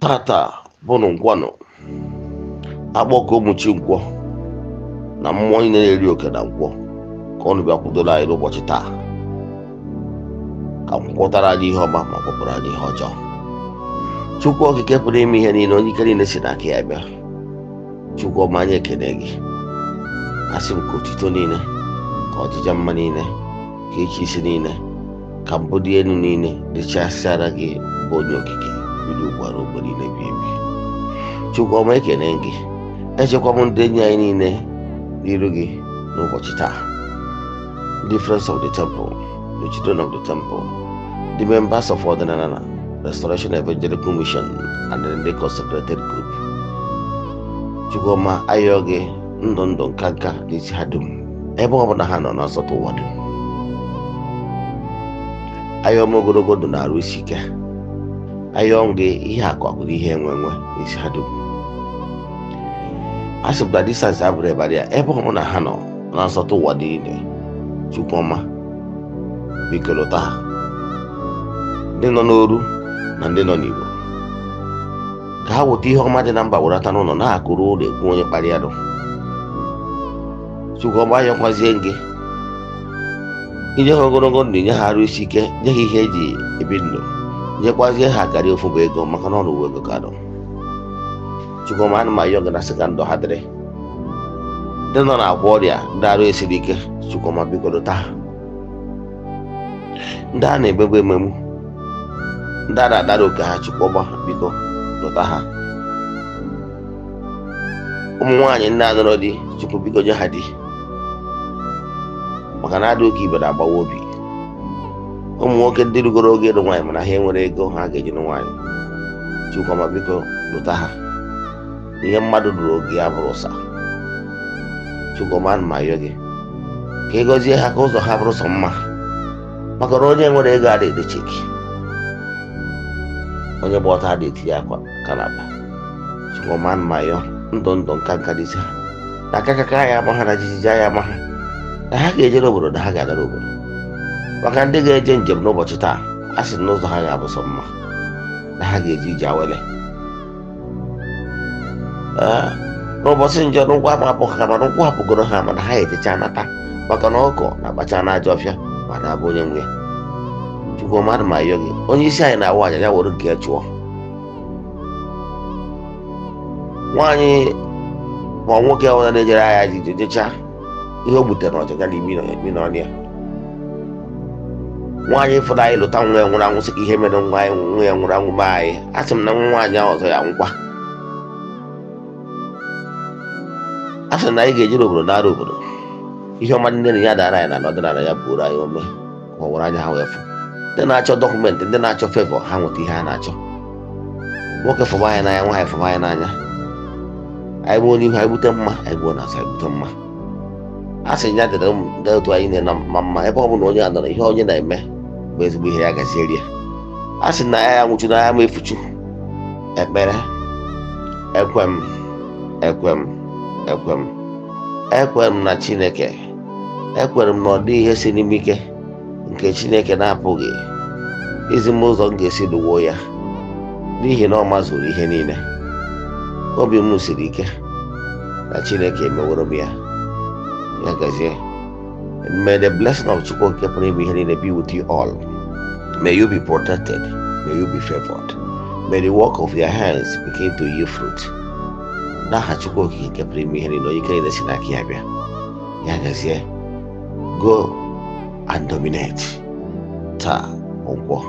Tata bụnụ nkwọnụ akpọkọ ụmụ chi nkwọ na mmụọ niile na-eri oke na nkwọ ka ọnụ bịa kwudoro anyị n'ụbọchị taa, ka nkwọtara anyị ihe ọma ma kwụpụrụ anyị ihe ọjọọ. Chukwu okike pụrụ ime ihe niile, onye ike niile si n'aka ya bịa. Chukwu ọma, anyị ekene gị. Asị m ka otuto niile, ka ọjịja mma niile, ka ịchị isi niile, ka mbụ dị elu niile dịchasịara gị bụ onye okike bido ugbu a ruo mgbe niile bi ebi. Chukwu ọma, ekene gị. Echekwa m ndị enyi anyị niile n'iru gị n'ụbọchị taa, ndị Friends of the Temple, the Children of the Temple, the members of Ọdịnala Restoration Evangelical Mission and the Consecrated Group. Chukwu ọma, ayọ gị ndụ ndụ nka nka n'isi ha dum, ebe ọ bụla ha nọ na nsọtụ ụwa dum. Ayọ m ogologo ndụ na-arụ isi ike. Ayọ m gị ihe akụ akụ na ihe enwe enwe n'isi ha dum. A sị m na distance abụrụ ebe ya, ebe ọ bụla ha nọ na nsọtụ ụwa niile. Chukwu ọma, biko lụta ha, ndị nọ n'oru na ndị nọ n'Igbo, ka ha weta ihe ọma dị na mba werata n'ụlọ na-akụrụ ụlọ ekwu onye kparịa nụ. Chukwu ọma, ayọkwazie gị inye ha ogologo ndụ, nye ha arụ isi ike, nye ha ihe eji ebi ndụ, nyekwazie ha karịa ofu bụ ego, maka na ọrụ ego ka nọ. Chukwu ọma, ana m ayọ gị na sị ka ndụ ha dịrị ndị nọ na-agwọ ọrịa, ndị arụ esiri ike. Chukwu ọma, biko lụta ha, ndị a na-emegbu emegbu, ndị a na-adara oke ha. Chukwu ọma, biko lụta ha. Ụmụ nwaanyị ndị a nụrụ di, Chukwu biko nye ha di, maka na adị oke ibe na-agbawa obi. Ụmụ nwoke ndị rugoro oge ịlụ nwaanyị mana ha enwere ego ha ga-eji nụ nwaanyị, Chukwu ọma, biko lụta ha. Ihe mmadụ ruru oge ya bụrụ ụsa. Chukwu ọma, ana m ayọ gị ka ị gọzie ha, ka ụzọ ha bụrụ sọ mma, maka na onye nwere ego adịghị ede cheque, onye gba ọtọ adịghị etinye akwa ka n'akpa. Chukwu ọma, ana m ayọ ndụ ndụ nka nka dịsị ha na aka ya ama ha, na jijiji anya ama ha, na ha ga-eje n'obodo, na ha ga-aga n'obodo. Maka ndị ga-eje njem n'ụbọchị taa, a sị na ụzọ ha ga-abụ sọ mma, na ha ga-eji ije awele. Ee, n'ụbọchị njọ n'ụkwụ ama apụ ha, mana ụkwụ hapụgoro ha, mana ha ejecha nata, maka na ọkọ na-akpacha n'ajọ ọfịa ma na-abụ onye nwe ya. Chukwu ọma, ana m ayọ gị, onye isi anyị na-awụ anya ya were nke ya chụọ nwaanyị ma nwoke ọbụla na-ejere agha ji jecha ihe o gbutere n'ọchịcha na imi na ọnụ ya. Nwaanyị fọdụ anyị lụta nwa ya nwụrụ anwụ, sị ka ihe mere nwa anyị, nwa ya nwụrụ anwụ mee anyị. A sị m na nwa nwaanyị ahụ ọzọ ya nwụkwa. A sị na anyị ga-eje n'obodo nara obodo ihe ọma nne na ya dara anyị na ọdịnala ya buoro anyị ome ka ọ were anya ha wee fụ. Ndị na-achọ document, ndị na-achọ favour, ha nweta ihe ha na-achọ. Nwoke fụba anyị n'anya, nwaanyị fụba anyị n'anya, anyị gbuo n'ihu anyị gbute mma, anyị gbuo n'azụ anyị gbute mma. A sị ya dịrị ndị otu anyị na mma mma, ebe ọ bụla onye a nọrọ, ihe onye na-eme bụ ezigbo ihe, ya gazieri ya. A sị na ya nwụchu na ya ma efuchu. Ekpere: ekwe m, ekwe m, ekwe m, ekwere m na Chineke. Ekwere m na ọ dịghị ihe si n'ime ike nke Chineke na-apụghị izi m ụzọ m ga-esi lụwo ya, n'ihi na ọ mazuru ihe niile. Obi m siri ike na Chineke emeworo m ya. Ya gazie. May the blessing of Chukwu nke pụrụ ime ihe niile be with you all. May you be protected. May you be favored. May the work of your hands begin to yield fruit. N'aha Chukwu okike nke pụrụ ime ihe niile, onye ike niile si n'aka ya bịa. Ya gazie. Go and dominate. Taa nkwọ.